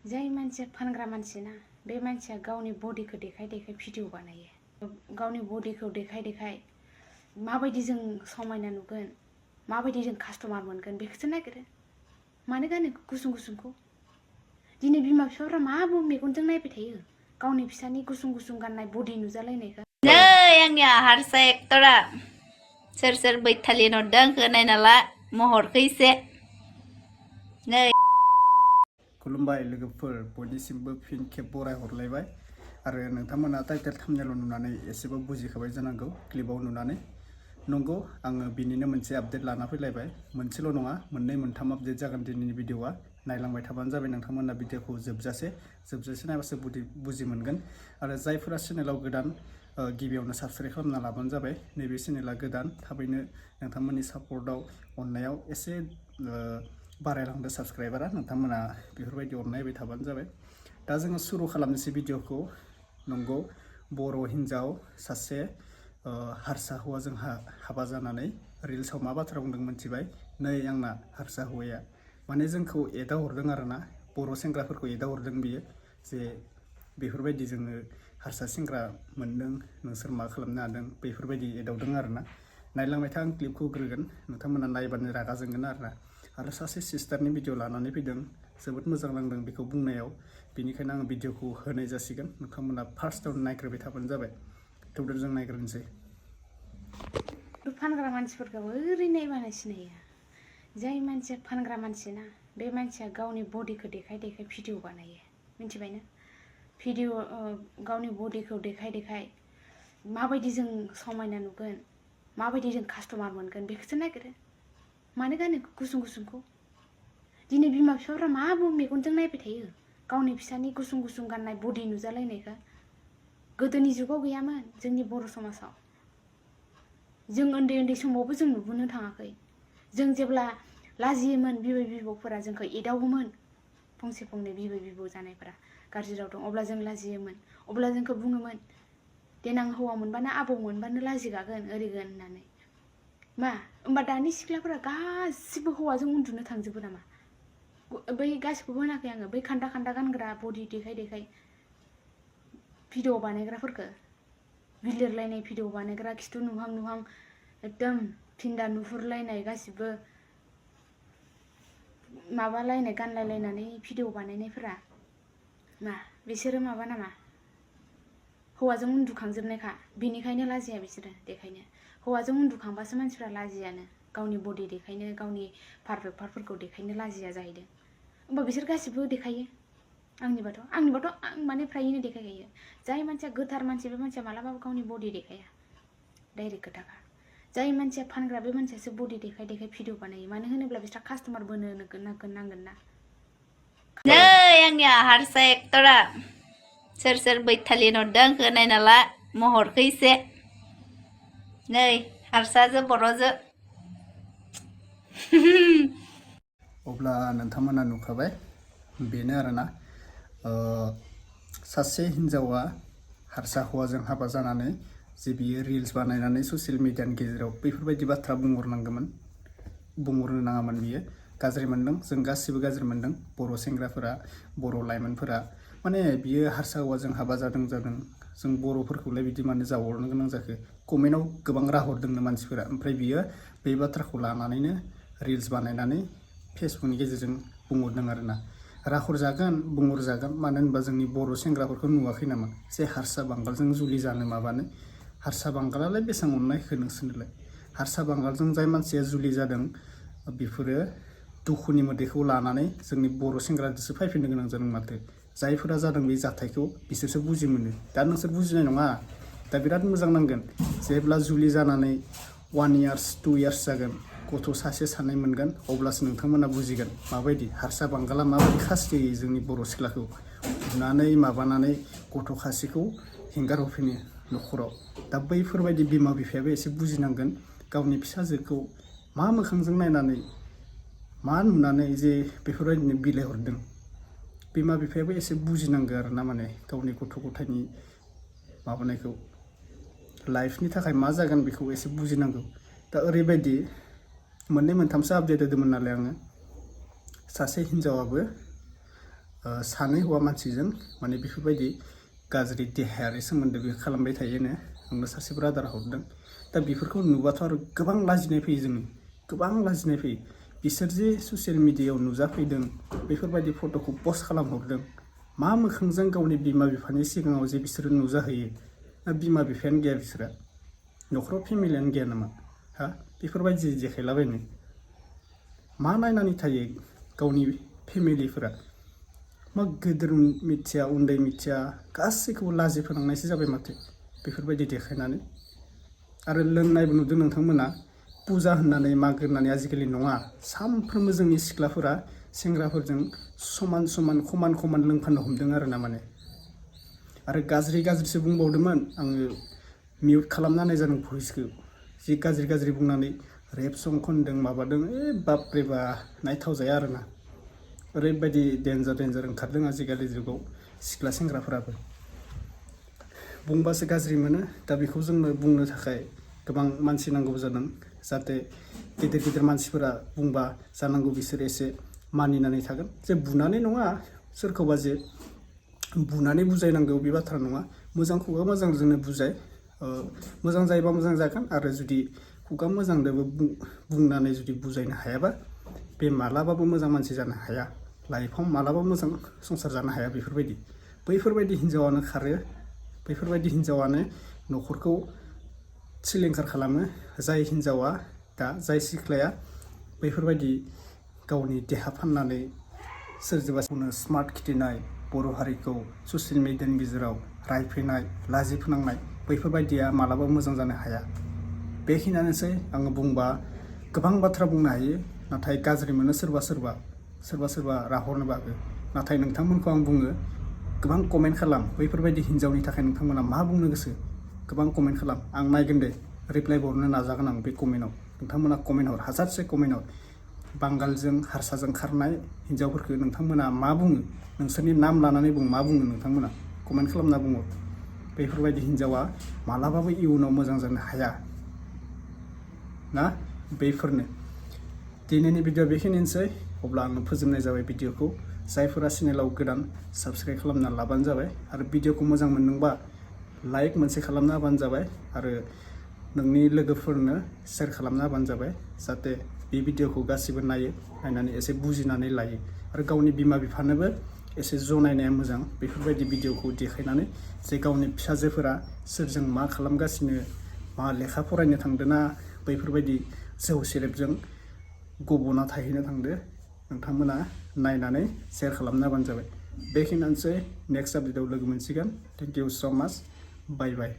जाय मानसिया फानग्रा मानसि ना बे मानसिया गावनि बडिखौ देखाय देखाय भिडिअ बानायो। गावनि बडिखौ देखाय देखाय माबायदि जों समायना नुगोन, माबायदि जों कास्टमार मोनगोन बेखौसो नागिरो। मानो गानो गुसुं गुसुंखौ? दिनै बिमा बिफाफ्रा मा मेगनजों नायबाय थायो गावनि फिसानि गुसुं गुसुं गाननाय बडि नुजालायनायखौ? नै आंनि हारसा एक्टरा सोर सोर बैथालि हरदों आंखौ नायना ला महरखौ एसे। नै खुलुमबाय लोगोफोर, बयनिसिमबो फिन खेब बराय हरलायबाय। आरो नोंथांमोना टाइटेल थाम्बनेल नुनानै एसेबो बुजिखाबाय जानांगौ क्लिपाव नुनानै। नंगौ, आङो बिनिनो मोनसे आपडेट लाना फैलायबाय। मोनसेल' नङा, मोननै मोनथाम आपडेट जागोन दिनैनि भिडिअआ। नायलांबाय थाबानो जाबाय नोंथांमोना भिडिअखौ जोबजासे नायबासो बुजि मोनगोन। आरो जायफोरा चेनेलाव गोदान, गिबियावनो साबस्क्राइब खालामना लाबानो जाबाय। नैबे चेनेला गोदान, थाबैनो नोंथांमोननि सापर्टआव अननायाव एसे बारायलांदो साबस्क्राइबारा। नोंथांमोना बेफोरबायदि अननायबाय थाबानो जाबाय। दा जोङो सुरु खालामनोसै भिडिअखौ। नंगौ, बर' हिन्जाव सासे हारसा हौवाजों हाबा जानानै रिल्सआव मा बाथ्रा बुंदों मिथिबाय? नै आंना हारसा हौवाया। माने जोंखौ एदा हरदों आरोना, बर' सेंग्राफोरखौ एदा हरदों बियो, जे बेफोरबायदि जोङो हारसा सेंग्रा मोन्दों, नोंसोर मा खालामनो हादों, बेफोरबायदि एदावदों आरोना। नायलांबाय था, आं क्लिपखौ होग्रोगोन, नोंथांमोना नायबानो रागा जोंगोन आरोना। आरो सासे सिस्टारनि भिडिअ लानानै फैदों, जोबोद मोजां नांदों बेखौ बुंनायाव, बेनिखायनो आं भिडिअखौ होनाय जासिगोन। नोंथांमोना फार्स्टआवनो नायग्रोबाय थाबानो जाबाय। थौदो जों नायग्रोनोसै। फानग्रा मानसिफोरखौ ओरै नायबानो सिनायो। जाय मानसिया फानग्रा मानसि ना बे मानसिया गावनि बडिखौ देखाय देखाय भिडिअ बानायो। मिथिबायना? भिडिअ गावनि बडिखौ देखाय देखाय माबायदि जों समायना नुगोन, माबायदि जों कास्टमार मोनगोन बेखौसो नागिरो। मानो गानो गुसुं गुसुंखौ? दिनै बिमा बिफाफ्रा मा मेगनजों नायबाय थायो गावनि फिसानि गुसुं गुसुं गाननाय बडि नुजालायनायखौ? गोदोनि जुगाव गैयामोन जोंनि बर' समाजाव। जों उन्दै उन्दै समावबो जों नुबोनो थाङाखै। जों जेब्ला लाजियोमोन, बिबै बिबौफोरा जोंखौ एदावोमोन, फंसे फंनै बिबै बिबौ जानायफोरा गाज्रि राव दं, अब्ला जों लाजियोमोन। अब्ला जोंखौ बुङोमोन, देनां हौवा मोनबानो आबौ मोनबानो लाजिगागोन ओरैगोन होननानै। मा होमबा दानि सिख्लाफोरा गासिबो हौवाजों उन्दुनो थांजोबो नामा? बै गासिखौबो होनाखै आङो, बै खान्दा खान्दा गानग्रा बडि देखाय देखाय भिडिअ बानायग्राफोरखौ, बिलिरलायनाय भिडिअ बानायग्रा, खिथु नुहां नुहां एकदम फिन्दा नुहुरलायनाय, गासिबो माबालायनाय गानलायलायनानै भिडिअ बानायनायफोरा मा बिसोरो माबा नामा? हौवाजों उन्दुखांजोबनायखा, बेनिखायनो लाजिया बिसोरो देखायनो। हौवाजों उन्दुखांबासो मानसिफ्रा लाजियानो, गावनि बडि देखायनो, गावनि पारफेक्ट पार्टफोरखौ देखायनो लाजिया जाहैदों। होमबा बिसोर गासिबो देखायो। आंनिबाथ' आं माने फ्रायैनो देखायखायो। जाय मानसिया गोथार मानसि बे मानसिया मालाबाबो गावनि बडि देखाया, डाइरेक्ट खोथाखा। जाय मानसिया फानग्रा बे मानसियासो बडि देखाय देखाय भिडिअ बानायो। मानो होनोब्ला बिस्रा कास्टमार बोनो नांगोन ना। नै आंनि हारसा एक्टरा सोर सोर बैथालि हरदों आंखौ नायना ला महरखौ एसे। नै हारसाजों बर'जों। अब्ला नोंथांमोना नुखाबाय, बेनो आरोना। सासे हिन्जावा हारसा हौवाजों हाबा जानानै जे बियो रिल्स बानायनानै ससियेल मिडियानि गेजेराव बेफोरबायदि बाथ्रा बुंहरनो नाङामोन। बियो गाज्रि मोन्दों, जों गासिबो गाज्रि मोन्दों, बर' सेंग्राफोरा, बर' लाइमोनफोरा। माने बियो हारसा हौवाजों हाबा जादों, जों बर'फोरखौलाय बिदि मानो जावरनो गोनां जाखो? कमेन्टआव गोबां राहरदोंनो मानसिफोरा। ओमफ्राय बियो बे बाथ्राखौ लानानैनो रिल्स बानायनानै फेसबुकनि गेजेरजों बुंहरदों आरोना। राहरजागोन, बुंहरजागोन, मानो होनबा जोंनि बर' सेंग्राफोरखौ नुवाखै नामा जे हारसा बांगालजों जुलि जानो माबानो? हारसा बांगालालाय बेसेबां अननायखौ नोंसोरनोलाय? हारसा बांगालजों जाय मानसिया जुलि जादों, बेफोरो दुखुनि मोदैखौ लानानै जोंनि बर' सेंग्राजोंसो फैफिननो गोनां जादों माथो। जायफोरा जादों बे जाथायखौ बिसोरसो बुजि मोनो। दा नोंसोर बुजिनाय नङा। दा बिराद मोजां नांगोन जेब्ला जुलि जानानै 1 इयार्स 2 इयार्स जागोन, गथ' सासे सानै मोनगोन, अब्लासो नोंथांमोना बुजिगोन माबायदि हारसा बांगाला माबायदि खास्रियो जोंनि बर' सिख्लाखौ, बुनानै माबानानै गथ' खासेखौ हेंगार हरफिनो न'खराव। दा बैफोरबायदि बिमा बिफायाबो एसे बुजिनांगोन, गावनि फिसाजोखौ मा मोखांजों नायनानै, मा नुनानै जे बेफोरबायदिनो बिलाइ हरदों। बिमा बिफायाबो एसे बुजिनांगौ आरोना, माने गावनि गथ' गथायनि माबानायखौ, लाइफनि थाखाय मा जागोन बेखौ एसे बुजिनांगौ। दा ओरैबायदि मोननै मोनथामसो आपडेट होदोंमोन नालाय आङो। सासे हिन्जावाबो सानै हौवा मानसिजों माने बेफोरबायदि गाज्रि देहायारि सोमोन्दो बे खालामबाय थायोनो आंनो सासे ब्रादार हरदों। दा बेफोरखौ नुबाथ' आरो गोबां लाजिनाय फैयो जोङो, गोबां लाजिनाय फैयो। बिसोर जे ससियेल मिडियायाव नुजाफैदों बेफोरबायदि फट'खौ पस्ट खालामहरदों, मा मोखांजों गावनि बिमा बिफानि सिगाङाव जे बिसोरो नुजाहैयो, ना बिमा बिफायानो गैया बिसोरा, न'खराव फेमिलियानो गैया नामा? हा, बेफोरबायदि देखायलाबायनो मा नायनानै थायो गावनि फेमिलिफोरा? मा गिदिर मिथिया उन्दै मिथिया गासैखौबो लाजि फोनांनायसो जाबाय माथो बेफोरबायदि देखायनानै। आरो लोंनायबो नुदों नोंथांमोना, पुजा होननानै मागो होननानै आजिखालि नङा, सानफ्रोमबो जोंनि सिख्लाफोरा सेंग्राफोरजों समान खमान लोंफानो हमदों आरो ना माने। आरो गाज्रिसो बुंबावदोंमोन, आङो मिउट खालामना होनाय जादों भइसखौ। जि गाज्रि बुंनानै रेप सं खनदों माबादों, बापरे बा नायथाव जाया आरो ना। ओरैबायदि डेन्जार ओंखारदों आजिखालि जुगाव सिख्ला सेंग्राफोराबो। बुंबासो गाज्रि मोनो, दा बेखौ जोंनो बुंनो थाखाय गोबां मानसि नांगौ जादों, जाहाथे गिदिर मानसिफोरा बुंबा जानांगौ बिसोर एसे मानिनानै थागोन। जे बुनानै नङा, सोरखौबा जे बुनानै बुजायनांगौ बे बाथ्रा नङा, मोजांखौबा मोजांजोंनो बुजाय। मोजां जायोबा मोजां जागोन, आरो जुदि खुगा मोजांदोंबो बुंनानै जुदि बुजायनो हायाबा बे मालाबाबो मोजां मानसि जानो हाया, लाइफआव मालाबाबो मोजां संसार जानो हाया। बैफोरबायदि हिन्जावानो खारो, बैफोरबायदि हिन्जावानो न'खरखौ सिलिंखार खालामो। जाय हिन्जावा जाय सिख्लाया बैफोरबायदि गावनि देहा फाननानै सोरजोंबा स्मार्ट खिथिनाय, बर' हारिखौ ससियेल मिडियानि गेजेराव रायफैनाय, लाजि फोनांनाय, बैफोरबायदिया मालाबाबो मोजां जानो हाया। बेखिनियानोसै। आङो बुंबा गोबां बाथ्रा बुंनो हायो, नाथाय गाज्रि मोनो सोरबा राहरनो बागो। नाथाय नोंथांमोनखौ आं बुङो, गोबां कमेन्ट खालाम, बैफोरबायदि हिन्जावनि थाखाय नोंथांमोना मा बुंनो गोसो गोबां कमेन्ट खालाम। आं नायगोन दे, रिप्लाइ हरनो नाजागोन आं बे कमेन्टआव। नोंथांमोना कमेन्ट हर, हाजारसे कमेन्ट हर। बांगालजों हारसाजों खारनाय हिन्जावफोरखौ नोंथांमोना मा बुङो, नोंसोरनि नाम लानानै मा बुङो नोंथांमोना कमेन्ट खालामना बुङो। बेफोरबायदि हिन्जावा मालाबाबो इयुनाव मोजां जानो हाया ना। बेफोरनो दिनैनि भिडिअ बेखिनियानोसै। अब्ला आङो फोजोबनाय जाबाय भिडिअखौ। जायफोरा चेनेलाव गोदान साबस्क्राइब खालामना लाबानो जाबाय, आरो भिडिअखौ मोजां मोनदोंबा लाइक मोनसे खालामना होबानो जाबाय, आरो नोंनि लोगोफोरनो शेयार खालामना होबानो जाबाय, जाहाथे बे भिडिअखौ गासिबो नायनानै एसे बुजिनानै लायो। आरो गावनि बिमा बिफानोबो एसे जनायनाया मोजां, बेफोरबायदि भिडिअखौ देखायनानै जे गावनि फिसाजोफोरा सोरजों मा खालामगासिनो, मा लेखा फरायनो थांदोंना बैफोरबायदि जौ सेरेबजों गब'ना थाहैनो थांदो, नोंथांमोना नायनानै शेयार खालामना होबानो जाबाय। बेखिनियानोसै। नेक्स्ट आपडेटआव लोगो मोनसिगोन। थेंक इउ स' माच। बाय बाय।